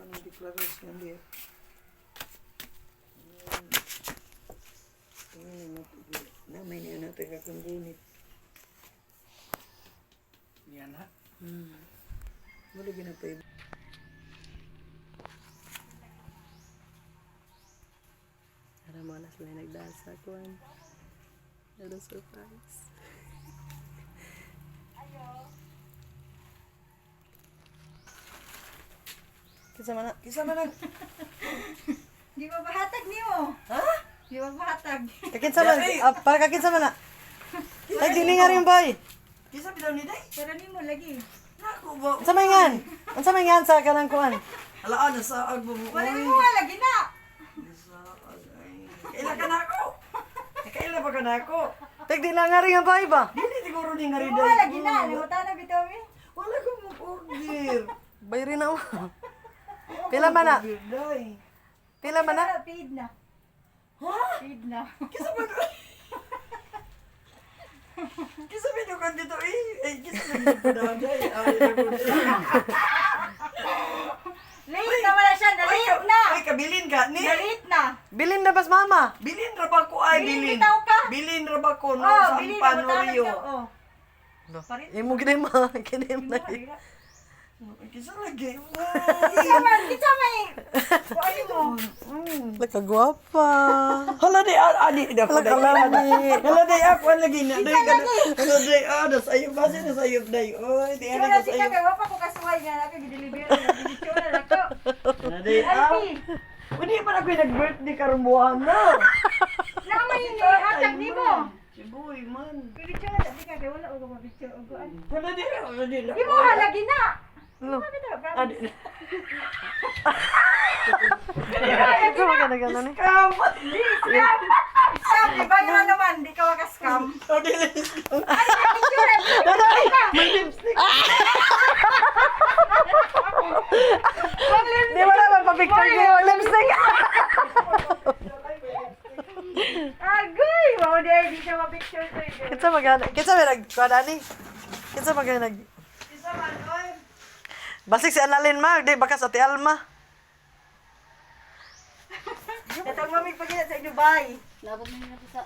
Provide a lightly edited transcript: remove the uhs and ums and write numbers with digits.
Anong deklarasyon diya? Namay niya natin akong gunit. Yan ha. Wala ginapay. Para mo na sila nagdaan sa kuwan. Ano surprise. Kinsa man na? Kisa man ang... Di ba bahatag niyo? Ha? Di ba bahatag? Kakinsa man? Ah, para kakinsa man na? Ay, dili nga rin bay. Kisa bitaw ni Day? Pero nimo lagi. Nako ba? Unsa may ngan? Unsa may ngan sa kanang kuan? Alaan, nasa ag mo. Wala mo nga lagi na. Nasa ag ay. Kaila ka na ako. Kaila pa ka na ako. Tek di na nga rin ang bay ba? Dili siguro ni nga Di rin mo Day. nga lagi na. Limutan na bitaw mi. Wala ko mo order. Bay rin na. Pila man na? Order, Day. Pila man na? Wala, paid na. Ha? Paid na. Kisa ba? Kisa ba yung dito eh? Eh, kisa ba yung dito Day? Ay, naku. Late na wala siya. Na-late na. Ay, kabilin ka. Ni? Na-late na. Bilin na bas mama. Bilin ra ba ko ay Bilin bilin? bitaw ka. Bilin ra ba ko no Oh, sa bilin na Panorio. butalan ka. Oh. Parit. Imo gid ma, gid ma. Kisa lagi. Kinsa man, kinsa may. Kuan mo. Nakagwapa. Hala di adi da ko. Hala, kalami. Hala di ako ang lagi na. Day Hala di das ayop ba siya sayop day. Oy, di Tsura ana si sayop. ka kay wa pa ko kasuway nga naka gideliver na giditsura na ko. Hala di ah. Ay, Uni man ako nag-birthday karon buwan na. Namay ni hatag nimo. Si Boy man. Giditsura na di ka kay wala og mapicture og kuan. Hala di hala di. Di mo lagi na. Lo. Adi. Ito maganda ganda ni. Scam. Scam! Scam! Di ba yun naman? Di ka maka-scam. Oh, dili scam. Picture! May lipstick. Di wala man pa-picture kayo lipstick. Agoy! Wow, di ay, di siya ma-picture to. Kinsa magana? Kinsa may nag kuan ani? Kinsa magana nag Kisa man oy. Basig si Annalyn ma, di baka sa Ate Alma. Datang mamig pagina sa inyo, bye! Labot na nila sa